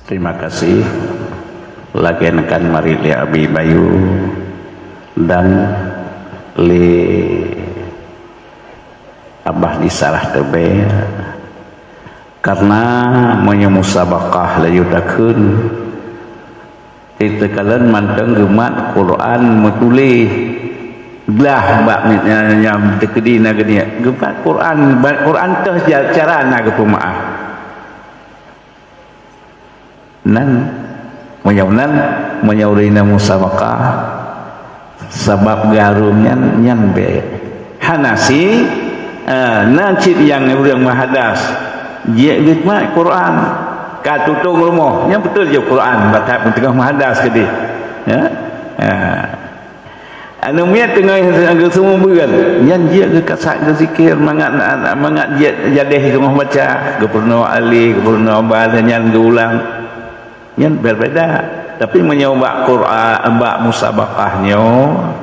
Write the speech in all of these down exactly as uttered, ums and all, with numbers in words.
Terima kasih. Lagée neukan marit lé Abi Bayu dan lé Abah di Sarah Tebée. Karena meunyoe musabaqah laju takheun, teukalon mantong geumat Quran meutuléh. Glah bak mi-, nyang teukeudi na geunie. Geumat Quran, ba-, Quran teuh ja-, cara na geupeumaáh. Nan, meunyoe nan, meunyoe ureuëng na musabaqah, sabab geuhareuem nyan, nyan bék. Hana si, eh, na cit nyang ureuëng meuhadas, jeuet geumat Quran, ka tutong rumoh, nyan beutôi jeuet Quran, bak that teungoh meuhadas keudeh. Ya? Ha. Aneuk miet teungoh geuseumeubeuet, nyan jeuet geukasak geuzikir mangat, mangat jeuet jadeh teungoh baca, geupeurunoe alif, geupeurunoe ba, nyan geuulang. Nyan berbeda. Tapi meunyoe bak Quran, bak musabaqah nyoe,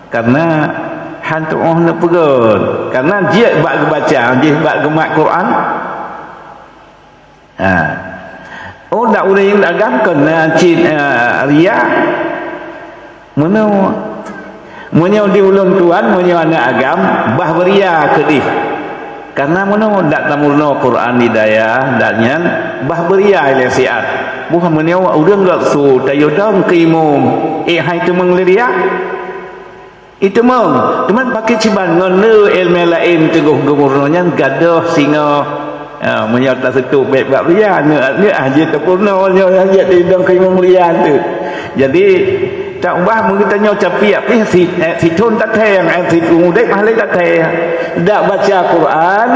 karena han tuoh neupeugöt. Karena jeuet bak geubaca, jih bak geumat Quran. Ha. Oh, dak ureuëng agam keu na cit, eh, ria. Meunoe, meunyoe di ulôn tuan, meunyoe aneuk agam, bah beuria keudeh. Karena meunoe dak tameurunoe Quran di dayah, dak nyan bah beuria ilée siat. Buh meunyoe ureuëng gak su tayue dong keu imum, éh hai teumong lé ria? Iteumong, teuma pakri ciban ngon le iéleumé laén teungoh geumeurunoe nyan gadôh singoh. Ha, meunyoe taseutôt bék bak beuria, nyoe, nyoe ah jeuet tapeurunoe, nyoe ah jeuet idong keu imum beuria tu. Jadi, tak ubah meugeutanyoe capiak pih si, eh, sithon tatheng, eh, sithon udeb mahlé tatheng. Dak baca Quran,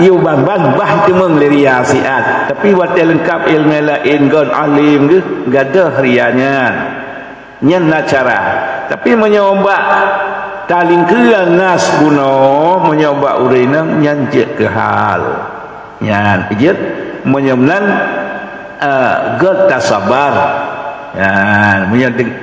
yue ban-ban bah teumong lé ria siat. Tapi watée leungkab iéleumé laén ngon alim geuh, gadôh ria nyan. Nyan na cara. Tapi meunyoe bak talingkeue nas bunoe, meunyoe bak ureuëng inong, nyan jeuet keu hal. Nyan jeuet, meunyoe meunan, eh, gét tasabar. Nyan, meunyoe deng-,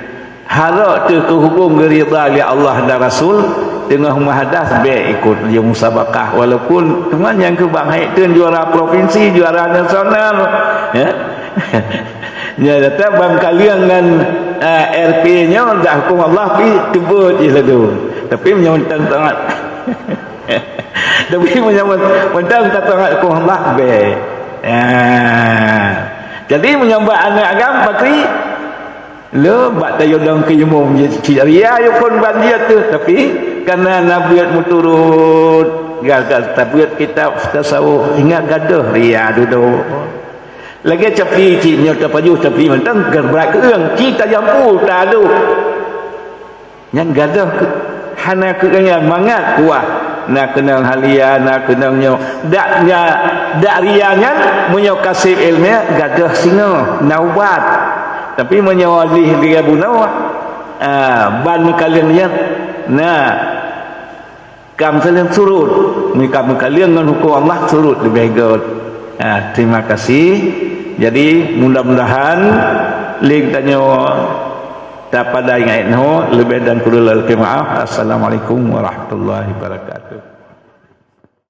harok teuh keu hukôm geuridha lé Allah dan Rasul, teungoh meuhadas bék ikot laju musabaqah, walaupun teuma nyang keu bang hai teun juara provinsi, juara nasional. Ya. Nyan datang ban kaleueng ngon, eh, R P nyoe dak hukôm Allah pih teubeuet jih laju. Tapi meunyoe mantong sangat, tapi meunyoe mantong sangat hukôm Allah, bék. Ah. Jadi meunyoe bak aneuk agam pakri, le bak tayue dong keu imum jih cit ria yue phon ban jih teuh. Tapi karena na beuet meuturot, gagal tabeuet kitab tasawuf, ingat gadôh ria dudoe. Lagée capi cit nyoe tapajoh capi mantong geubrat keueung, ci tajampu taaduk. Nyan gadôh keu-, hana keueungan mangat kuah. Na keunong halia, na keunong nyoe. Dak nya, dak ria nyan meunyoe ka seb iéleumé gadôh singoh, na ubat. Tapi meunyoe lih lagée bunoe, ah, ban meukaleueng nyan, na Ka meukaleueng surot, meuka meukaleueng ngon hukôm Allah surot leubeh gét. Ha, terima kasih. Jadi, mudah-mudahan lé geutanyoe tapadai ngon ayat nyoe, leubeh dan kureueng lakée maaf. Assalamualaikum warahmatullahi wabarakatuh.